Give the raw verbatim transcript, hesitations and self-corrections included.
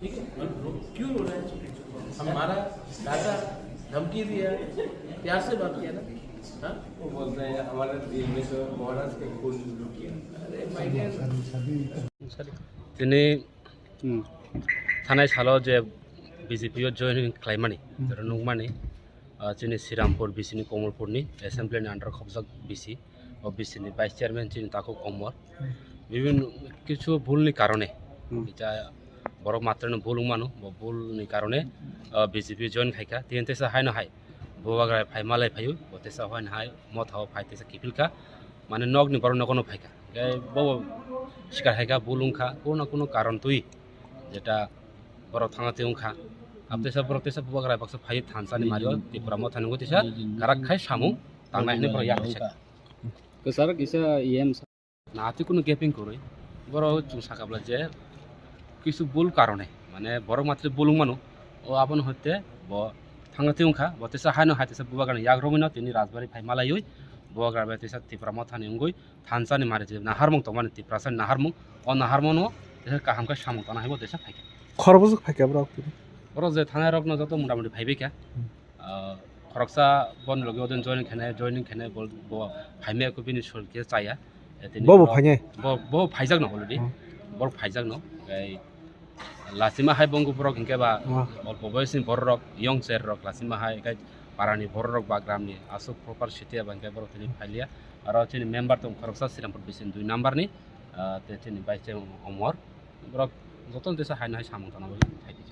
ठीक है? क्यों रो रहा है? हमारा दादा धमकी दिया, प्यार से बात किया ना? हाँ? वो बोलते हैं, "हमारे दिल में तो महाराज के खून लुट गया।" अरे, my God। Tini, hmm, thanai salo je B J P o join khlaimani, hmm, jora nukmani, ah, chini Srirampur B C ni Komolpur ni assembly ni under khobjak B C, o B C ni vice chairman chini Takhuk Omor. Hmm. Bibhinno kichu bhul ni karone, hmm, eta borok matwrwino bhul wngmano, bo bhul ni karone, ah, B J P join khaikha. Tini teisa haino hai Bubagra phai malai phaio, bo teisa haino hai motha o phai teisa kiphilkha, mane nokni borok nogono phaikha. Hingke bo sikar haikha, bhul wngkha, kuno kuno karon twi jeta borok thangna twi wngkha. Abo teisa borok teisa Bubagra baksa phai thansa ni mario Tipra motha ni wngwi teisa karak khai samung tangnai hinwi borok yak kisa. Kwcharo kisa E M sa- Na twi kuno gaping kwrwi. Borok chwng sakha bwla je kisu bul karone, mane borok matri bul wngmano. O abono hoite bo thangna twi wngkha, bo teisa haino hai teisa Bubagra ni yak romwino tini Rajbari phai malaiwi Bubagra bai teisa Tipra motha ni wngwi thansa ni mari je naharmung tongmani Tiprasa ni naharmung, o naharmung no teisa kaham khe samung tana hai bo teisa phaikha. Khoroksa phaikha borok tini? Borok je thanai rok no joto mota moti phaibai kha. Hmm. Ah, khoroksa boni logi odin joining khainai, joining khainai bo, bo phaimai khe bini sul khe chaya. Eh, tini Bo bo borok phainai? Bo, bo phaijak no already. Hmm. Borok phaijak no. Tei Lachima hai bongku borok hinkhe ba, wah, olpo boyosni borok rok, young cher rok lachima hai, hinkhe parani borok rok ba gramni aswk proper city aba hinkhe borok tini phailiya. Aro chini member tong khoroksa Srirampur bising dui number ni, ah, tei chini vice chairman Omor. Borok jotono teisa haino hai samung tangna bagwi phaidi.